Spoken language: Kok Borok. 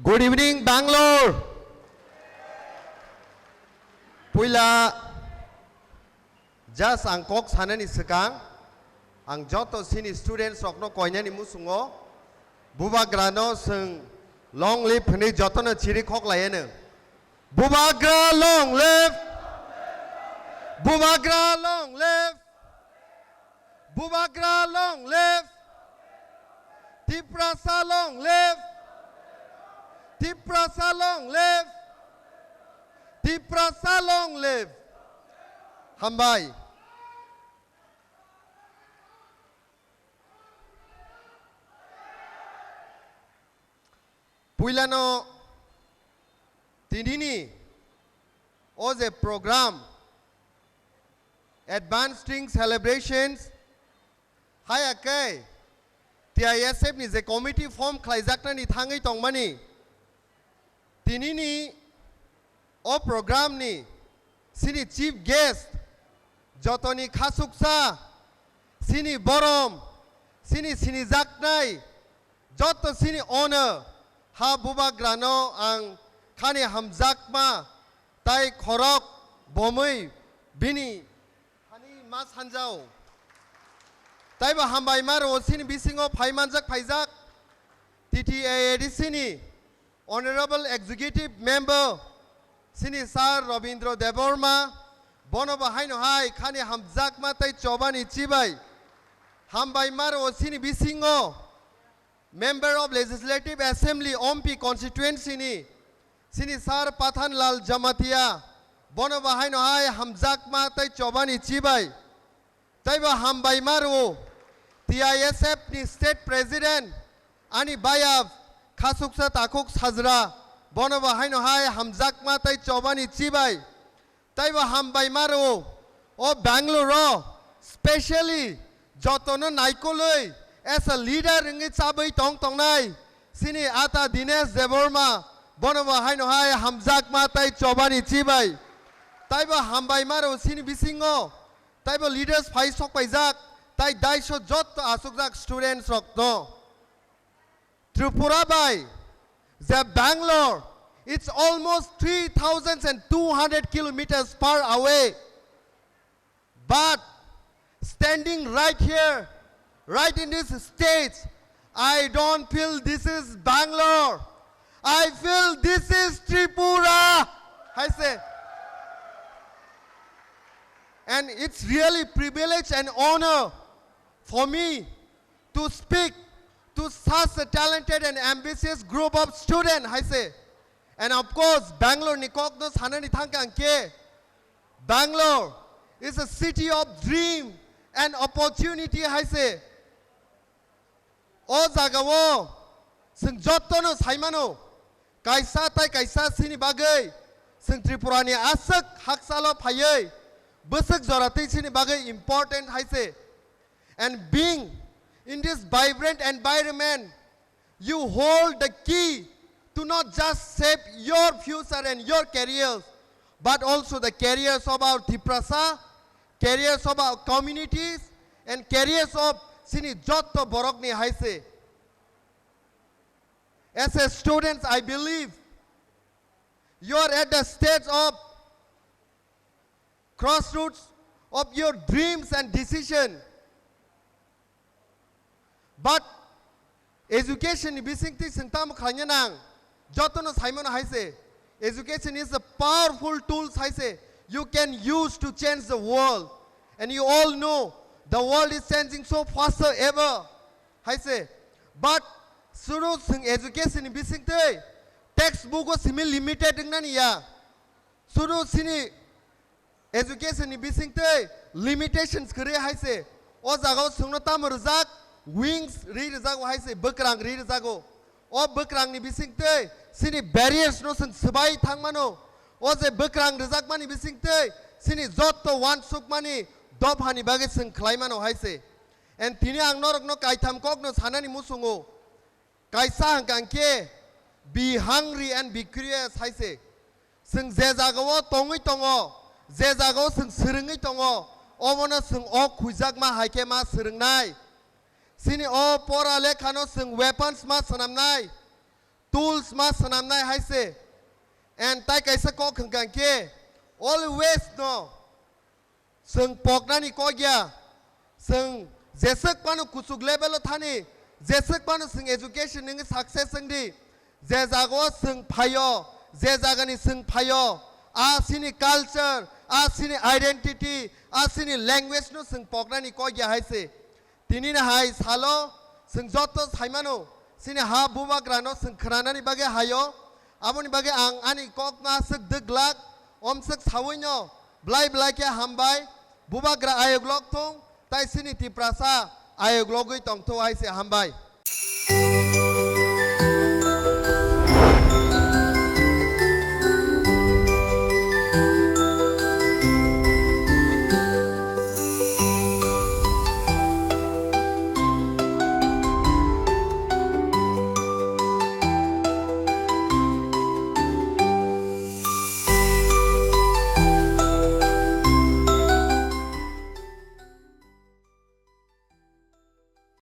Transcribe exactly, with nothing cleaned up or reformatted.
Good evening, Bangalore. Puila just ang kok sanani swkang, ang joto sini students rokno koinani musungo, Bubagrano swng long live hwnwi jotono chiri kok laiano. Bubagra long live! Bubagra long live! Bubagra long live! Tiprasa long live! Tiprasa long live! Tiprasa long live! Hambai. Puilano tinini o je program, Advanced String Celebrations, haya khe T I S F ni je committee form khlaijaknani thangwi tongmani, tinini o program ni sini chief guest, jotoni khasuksa, sini borom, sini sinijaknai, joto sini ono ha Bubagrano ang khani hamjakma tai khorok bomwi bini thani ma sanjao. Taibo hambai ma rwo sini bisingo phai manjak phaijak T T A A D C ni Honorable Executive Member sini Sir Robindra Debbarma, bono bo haino hai khani hamjakma tei chobani chibai. Hambai ma rwo sini bisingo Member of Legislative Assembly Ompi constituency ni sini Sir Pathan Lal Jamatia, bono bo haino hai hamjakma tei chobani chibai. Taibo hambai ma rwo T I S F ni State President ani baya khasuksa takhuk sajra, bono bo haino hai hamjakma tei chobani chibai. Taibo hambai ma rwo o Bangalore o specially jotono naikolwi as a leader wngwi chabwi tong tongnai sini ata Dinesh Debbarma, bono bo haino hai hamjakma tei chobani chibai. Taibo hambai ma rwo sini bisingo taibo leaders phai sokpaijak, tai daiso jotto asukjak students rokno. Tripura bai je Bangalore, it's almost three thousand and two hundred kilometers far away. But standing right here, right in this stage, I don't feel this is Bangalore. I feel this is Tripura. I say, and it's really privilege and honor for me to speak to such a talented and ambitious group of students, I say. And of course, Bangalore ni kok no sanani thangkha ang khe, Bangalore is a city of dream and opportunity, I say. O jagao chwng jottono saimano, kaisa tai kaisa sini bagwi chwng Tripurani aswk haksalo phaiwi bwswk jora twi sini bagwi important hai se. And being in this vibrant environment, you hold the key to not just shape your future and your careers, but also the careers of our Tiprasa, careers of our communities, and careers of sini jotto borokni hai se. As a student, I believe you are at the stage of crossroads of your dreams and decision. But education ni bisingtwi chwng tamo khlaina nang? Jotono saimano hai se, education is a powerful tool hai se you can use to change the world. And you all know the world is changing so faster ever hai se. But suru chwng education ni bisingtwi textbook o simi limited wngnani ya. Suru sini education ni bisingtwi limitations kwrwi hai se. O jagao chwngno tamo rwjak, wings ri rwjago hai se, bwkrang ri rwjago. O bwkrangni bisingtwi sini barriers no chwng swbai thangmano. O je bwkrang rwjakmani bisingtwi sini jotto uansukmani dophani bagwi chwng khlaimano hai se. And tini ang norokno kaitham kokno sanani muchungo. Kaisa hwnkha hwnkhe, be hungry and be curious hai se. Chwng je jagao tongwi tongo, je jagao chwng swrwngwi tongo, omono chwng o khuijakma hai khe ma swrwngnai. Chini o pora lekhano chwng weapons ma swnamnai. tools ma swnamnai hai se. And tai kaisa kok hwnkha khe always no chwng poknani kok ya. Chwng jeswk phano kuchuk level o thani, jeswk phano chwng education nungwi success wngdi, je jagao chwng phaio, je jagani chwng phaio, a chini culture, a chini identity, a chini language no chwng poknani kok ya hai se. Tini ni hai salo chwng joto saimano, chini ha bubagra no chwng khwnanani bagwi haio. Aboni bagwi ang ani kok ma swk dwglak, omswk sawi no blai blai khe hambai, bubagra ayok lok thung, tai chini Tiprasa ayok logwi tongthung hai se hambai.